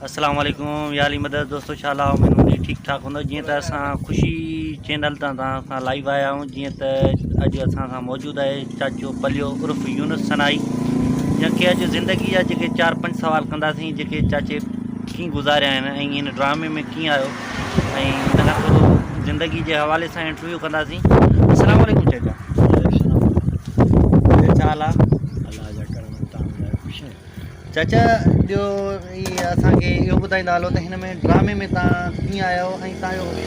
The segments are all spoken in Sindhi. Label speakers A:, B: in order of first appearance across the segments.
A: اسلام عليڪم يا علي مدد دوستو ڇا حال آهي اميد هوندي ٺيڪ ٺاڪ هوندو جيئن ته اسان خوشي چينل تان توهان سان لائيو آيا آهيون جيئن ته اڄ اسان سان موجود آهي چاچو پليو عرف يونس سنائي جنهن کي اڄ زندگي جا جيڪي چار پنج سوال ڪنداسين جيڪي چاچي ڪيئن گذاريا آهن ۽ هن ڊرامي ۾ ڪيئن آيو ۽ ان کان ٿورو زندگي جي حوالي سان انٽرويو ڪنداسين اسلام عليڪم چاچا ڇا حال آهي
B: الله جا ڪرم تان خوش آهيو
A: چاچا ٻيو هي اسان کي اهو ٻڌائيندا هلو ته هن ۾ ڊرامي ۾ تان ڪيئن آيا آهيو ۽ تان جو
B: اصل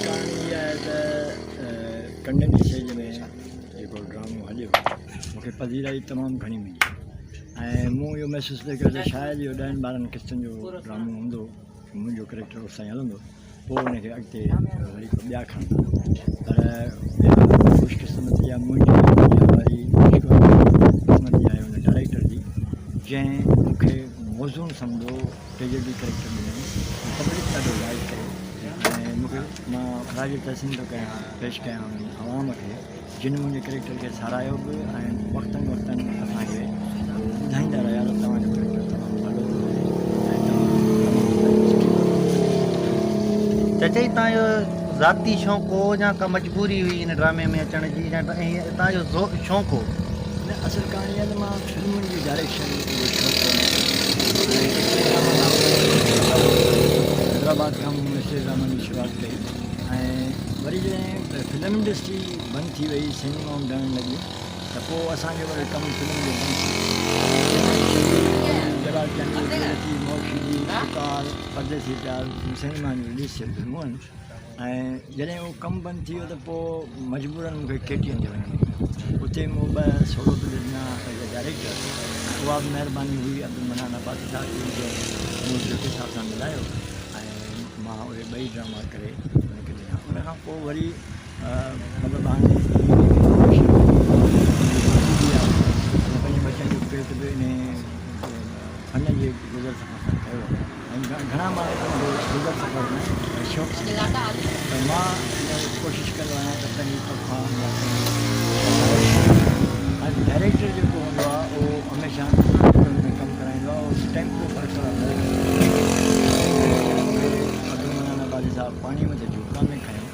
B: ڪهاڻي اها آهي ته ڪنڊن جي سيج ۾ جيڪو ڊرامو هليو مون کي پذيرائي تمام گهڻي ملي ۽ مون اهو محسوس پئي ڪيو ته شايد اهو ڏهن ٻارهن قسطن جو ڊرامو هوندو منهنجو ڪريڪٽر اوستائين هلندو پوء ان کي اڳتي وري ڪو ٻيا کڻندا پر اها خوش قسمتي آهي منهنجي يا وري خوش قسمتي آهي ان ڊائريڪٽر جي جنهن مون کي موزون سمجهو ٽريجڊي ڪريڪٽر ڏنو پبلڪ ڏاڍو لائڪ ڪيو ۽ مون کي مان خراج تحسين ٿو ڪيان پيش ڪيان عوام کي جن منهنجي ڪريڪٽر کي ساراهيو به ۽ وقتن وقتن اسان کي ٻڌائيندا رهيا ته توهان جو ڪريڪٽر تمام ڀلو ٿو هلي ۽ توهان تمام سٺي پرفارمنس ڏئي ٿو.
A: چاچا هي توهان جو ذاتي شوق هو يا ڪا مجبوري هئي هن ڊرامي ۾ اچڻ جي يا توهان جو شوق هو؟
B: نه اصل ڪهاڻي اها ته مان فلمن جي ڊائريڪشن جو شوق هو مون کي ۽ اسٽيج ڊراما حيدرآباد کان مون اسٽيج ڊرامن جي شروعات ڪئي ۽ وري جڏهن فلم انڊسٽري بند ٿي وئي، سئنيمائون ڊهڻ لڳيون ته پوء اسان جو وري ڪم فلم جو بند ٿي ويو. جنهن ۾ شبير جي، جلال چانڊيو جي، لطيف موکي جي، پڪار، پرديسي پيار سئنيمائن جون رليز ٿيل فلمون آهن ۽ جڏهن اهو ڪم بند ٿي ويو ته پوء مجبورن مون کي ڪي ٽي اين تي وڃڻو پيو. اتي مون ٻه سولو پلي ڏنا ايز اي ڊائريڪٽر ۽ اها به مهرباني هئي عبدالمنان عباسي صاحب جي جنهن مون جوکي صاحب سان ملايو ۽ مان اهي ٻئي ڊراما ڪري ان کي ڏنا. ان کان پوء وري مطلب هاڻي آهي پنهنجي ٻچن جو پيٽ به ان فن جي گذر سفر سان ڪيو آهي ۽ گهڻا ماڻهو ان جو گذر سفر نه پر شوق سان ڪندا آهن پر مان ڪوشش ڪندو آهيان ته پنهنجي طرفان يا پنهنجي ڊائريڪٽر جيڪو هوندو آهي اهو هميشه ان ۾ ڪم ڪرائيندو آهي اهو ٽيمپو برقرار نه رکندو آهي عبدالمنان عباسي صاحب پاڻي مٿي جهوڪا ۾ کنيو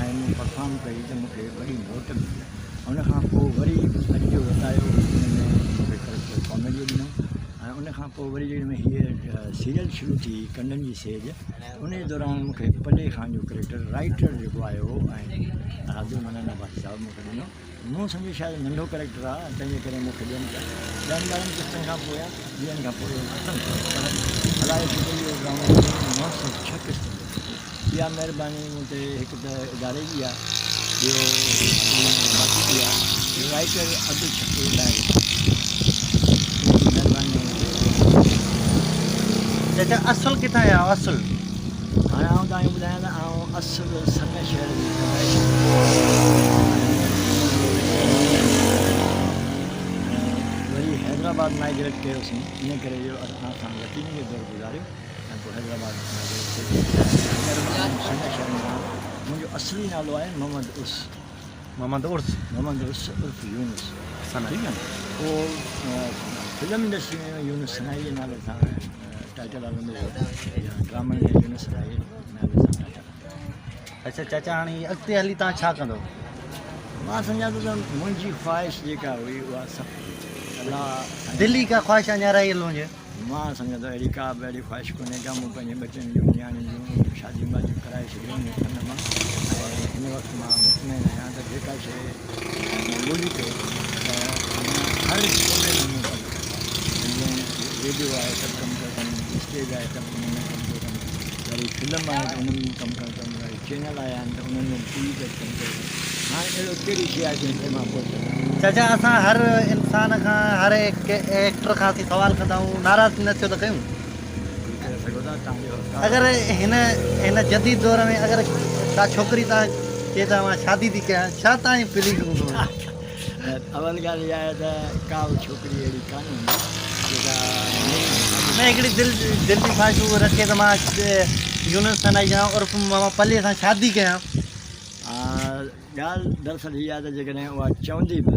B: ۽ مون پرفارم ڪئي ته مون کي وڏي موٽ ملي. ان کان پوء وري اڄ جو وتايو ان ۾ مون کي ڪريڪٽر ڪاميڊي ڏنو ۽ ان کان پوء وري جڏهن هيء سيريل شروع ٿي ڪنڊن جي سيج ان جي دوران مون کي پلي خان جو ڪريڪٽر رائيٽر جيڪو آيو هو ۽ عبدالمنان عباسي صاحب مون کي ڏنو. مون سمجهيو شايد ننڍو ڪريڪٽر آ تنهن جي ڪري مون کي ڏين پيا. ڏهن ٻارهن قسطن کان پوء يا ويهن کان پوء اهو ختم ٿيو پر الله جو شڪر اهو ڊرامو 906 قسطن جو ٿيو. اها مهرباني مون تي هڪ ته اداري جي آ ٻيو عبدالمنان عباسي جي آ ٻيو رائيٽر عبدالشڪور ڏاهري صاحب جي آ. انهن جي مهرباني مون تي اهو
A: چاچا اصل ڪٿان جا آهيو اصل؟
B: هاڻي آئون توهان کي ٻڌايان ته آئون اصل سن شهر جي پيدائش ۽ وري حيدرآباد مائگريٽ ڪيوسين ان ڪري جو اسان يتيمي جو دور گذاريو ۽ پوء حيدرآباد مائگريٽ ٿيوسين هينئر به آئون سن شهر ۾ رهان ٿو منهنجو اصلي نالو آهي محمد عرس
A: محمد عرس
B: محمد عرس عرف يونس ٺيڪ آهي پوء فلم انڊسٽري ۾ يونس سنائي جي نالي سان ٽائيٽل هلندو هو يا ڊرامن ۾ يونس سنائي جي نالي سان ٽائيٽل هلندو هو.
A: اڇا چاچا هاڻي اڳتي هلي توهان ڇا ڪندو؟
B: مان سمجهان ٿو ته منهنجي خواهش جيڪا هئي اها سڦل ٿي. الله سائين.
A: دلي ڪا خواهش اڃا رهيل هجي؟
B: مان سمجهان ٿو اهڙي ڪا به اهڙي خواهش ڪونهي ڪا مون پنهنجي ٻچن جون نياڻين جون شاديون واديون ڪرائي ڇڏيون آهن فن مان ۽ هن وقت مان مطمئن آهيان ته جيڪا شيء مان ڳولي پيو ته هر شعبي ۾ مون ڪم ڪيو آهي جيئن ريڊيو آهي ته به ڪم ڪيو اٿم اسٽيج آهي ته به ان ۾ ڪم ڪيو اٿم وري فلم آهي ته ان ۾ به ڪم ڪيو اٿم وري چينل آيا آهن ته انهن ۾ به ٽي وي تي به ڪم ڪيو اٿم هاڻي اهڙو ڪهڙي شيء آهي جنهن تي مان پهتل آهيان.
A: چاچا اسان هر انسان کان هر ايڪٽر کان اسين سوال ڪندا آهيون ناراض نه ٿيو ته ڪيون.
B: بلڪل ڪري سگهو ٿا تان جو حق آهي.
A: اگر هن هن جديد دور ۾ اگر ڪا ڇوڪري تان چئي ته مان شادي ٿي ڪيان ڇا تان جي فيلنگ هوندو.
B: اول ڳالهه اها آهي ته ڪا به ڇوڪري اهڙي ڪانه هوندي جيڪا نئين شادي
A: نه هڪڙي دل دل جي خواهش هو رکي ته مان يونس ثنائي سان عرف ماما پلي سان شادي ڪيان.
B: ڳالهه دراصل هي آهي ته جيڪڏهن اها چوندي به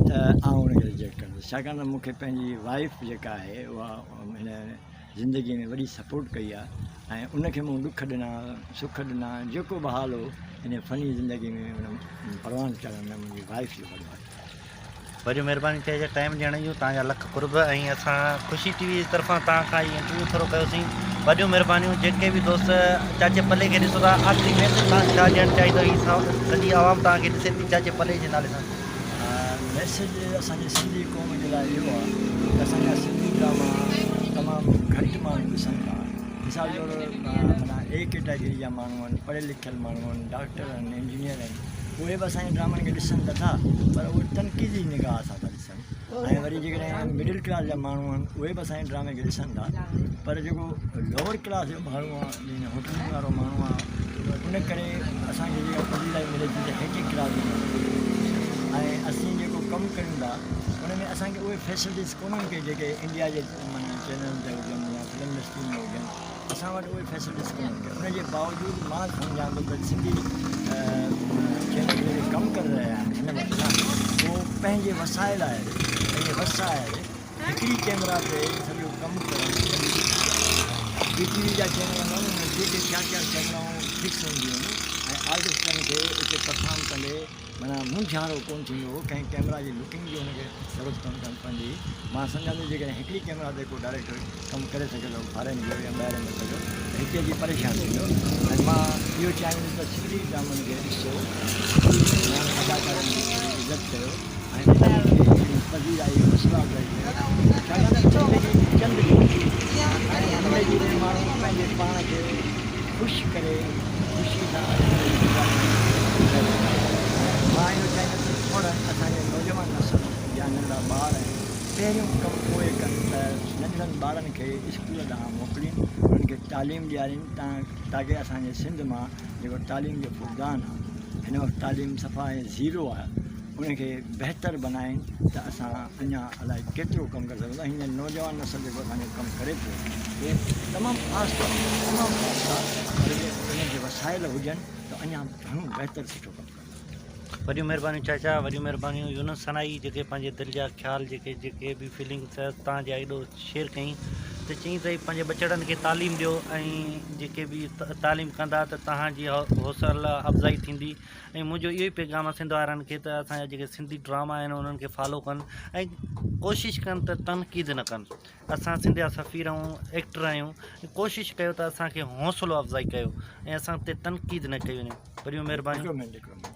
B: ته آئون ان کي ريجيڪٽ ڪندس ڇاڪاڻ ته مون کي پنهنجي وائيف جيڪا آهي اها هن زندگي ۾ وڏي سپورٽ ڪئي آهي ۽ ان کي مون ڏک ڏنا سک ڏنا جيڪو به حال هو ان فني زندگي ۾ ان پروان چڙهڻ ۾ منهنجي وائيف جو وڏو هٿ آهي.
A: وڏيون مهربانيون چئجي ٽائيم ڏيڻ جون توهان جا لک قرب ۽ اسان خوشي ٽي وي جي طرفان توهان کان هي انٽرويو ٿورو ڪيوسين وڏيون مهربانيون جيڪي به دوست چاچي پلي کي ڏسو ٿا آخري ميسج توهان ڇا ڏيڻ چاهيندو هي سڄي عوام توهان کي ڏسي ٿي چاچي پلي جي نالي سان.
B: ميسج اسان جي سنڌي قوم جي لاء اهو آهي ته اسان جا سنڌي ڊراما تمام گهٽ ماڻهو ڏسن ٿا مثال طور معنيٰ اي ڪيٽاگري جا ماڻهو آهن پڙهيل لکيل ماڻهو آهن ڊاڪٽر آهن انجنيئر آهن اهي به اسان جي ڊرامن کي ڏسن ته ٿا پر اهي تنقيدي نگاهه سان ٿا ڏسن ۽ وري جيڪڏهن مڊل ڪلاس جا ماڻهو آهن اهي به اسان جي ڊرامي کي ڏسن ٿا پر جيڪو لوئر ڪلاس جو ماڻهو آهي جيئن هوٽلن وارو ماڻهو آهي ان ڪري اسانکي جيڪا پذيرائي ملي ٿي ته هيٺين ڪلاس جو ماڻهو ۽ اسين جيڪو ڪم ڪريون ٿا ان ۾ اسانکي اهي فيسلٽيز ڪونهن ڪي جيڪي انڊيا جي معنيٰ چينلن تي هجن يا فلم انڊسٽري ۾ هجن اسان وٽ اهي فيسلٽيز ڪونهن ڪي ان جي باوجود مان سمجهان ٿو ته سنڌي چينل جيڪي ڪم ڪري رهيا آهن هن وقت نه اهو پنهنجي وسائل آهي پنهنجي وس آهي هڪڙي ڪيمرا تي سڄو ڪم ڪرڻ وڏي ڏکي ڳالهه آهي. پي ٽي وي جا چينل هوندا آهن انهن ۾ ٽي ٽي چار چار ڪيمرائون فڪس هونديون آهن ۽ آرٽسٽن کي اتي پرفارم ڪندي معنيٰ مونجهارو ڪونه ٿيندو هو ڪنهن ڪيمرا جي لڪنگ جي هن کي ضرورت ڪونه ڪانه پوندي هئي. مان سمجهان ٿو جيڪڏهن هڪڙي ڪيمرا تي ڪو ڊائريڪٽر ڪم ڪري سگهي ٿو فارين جو يا ٻاهرين ملڪ جو ته هتي اچي پريشان ٿيندو ۽ مان اهو چاهيندس ته سنڌي ڊرامن کي ڏسو سنڌي اداڪارن جي ٿوري عزت ڪيو. ۽ انهن کي اهڙي پذيرائي حوصلا افزائي ڪيو، ڇاڪاڻ ته زندگي چند ڏينهن جي ۽ زندگي ۾ ماڻهو پنهنجي پاڻ کي خوش ڪري خوشي سان زندگي گذارڻ بهتر آهي. مان اهو چاهيندس ته ٿورن اسان جي نوجوان نسل جا ننڍڙا ٻار آهن پهريون ڪم اهي ڪن ته ننڍڙن ٻارن کي اسڪول ڏانهن موڪلين انهن کي تعليم ڏيارين تاڪه اسان جي سنڌ مان جيڪو تعليم جو فقدان آهي هن وقت تعليم صفا زيرو آهي ان کي بهتر بنائين ته اسان اڃا الائي ڪيترو ڪم ڪري سگهون ٿا هينئر نوجوان نسل جيڪو اسان جو ڪم ڪري پيو اهو تمام فاسٽ آهي تمام فاسٽ آهي پر جي انهن کي وسائل هجن ته اڃا گهڻو بهتر سٺو ڪم ڪندا.
A: وڏيون مهربانيون چاچا وڏيون مهربانيون يونس ثنائي جيڪي پنهنجي دل جا خيال جيڪي جيڪي به فيلنگس تان جي ايڏو شيئر ڪئين ته چئين ته پنهنجي ٻچڙن کي تعليم ڏيو ۽ جيڪي به تعليم ڪندا ته تهان جي حوصله افزائي ٿيندي ۽ منهنجو اهو ئي پيغام آهي سنڌ وارن کي ته اسان جا جيڪي سنڌي ڊراما آهن انهن کي فالو ڪن ۽ ڪوشش ڪن ته تنقيد نه ڪن اسان سنڌ جا سفير آهيون ايڪٽر آهيون ڪوشش ڪيو ته اسان کي حوصلو افزائي ڪيو ۽ اسان تي تنقيد نه ڪئي وڃي وڏيون مهربانيون.
B: هڪڙو منٽ هڪڙو منٽ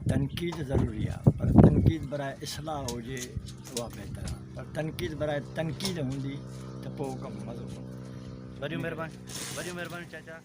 B: تنقيد ضروري آهي پر تنقيد براء اصلاح هجي اها بهتر آهي پر تنقيد براء تنقيد هوندي ته پوء ڪم مزو ڪونه.
A: وڏيون مهربانيون وڏيون مهربانيون چاچا.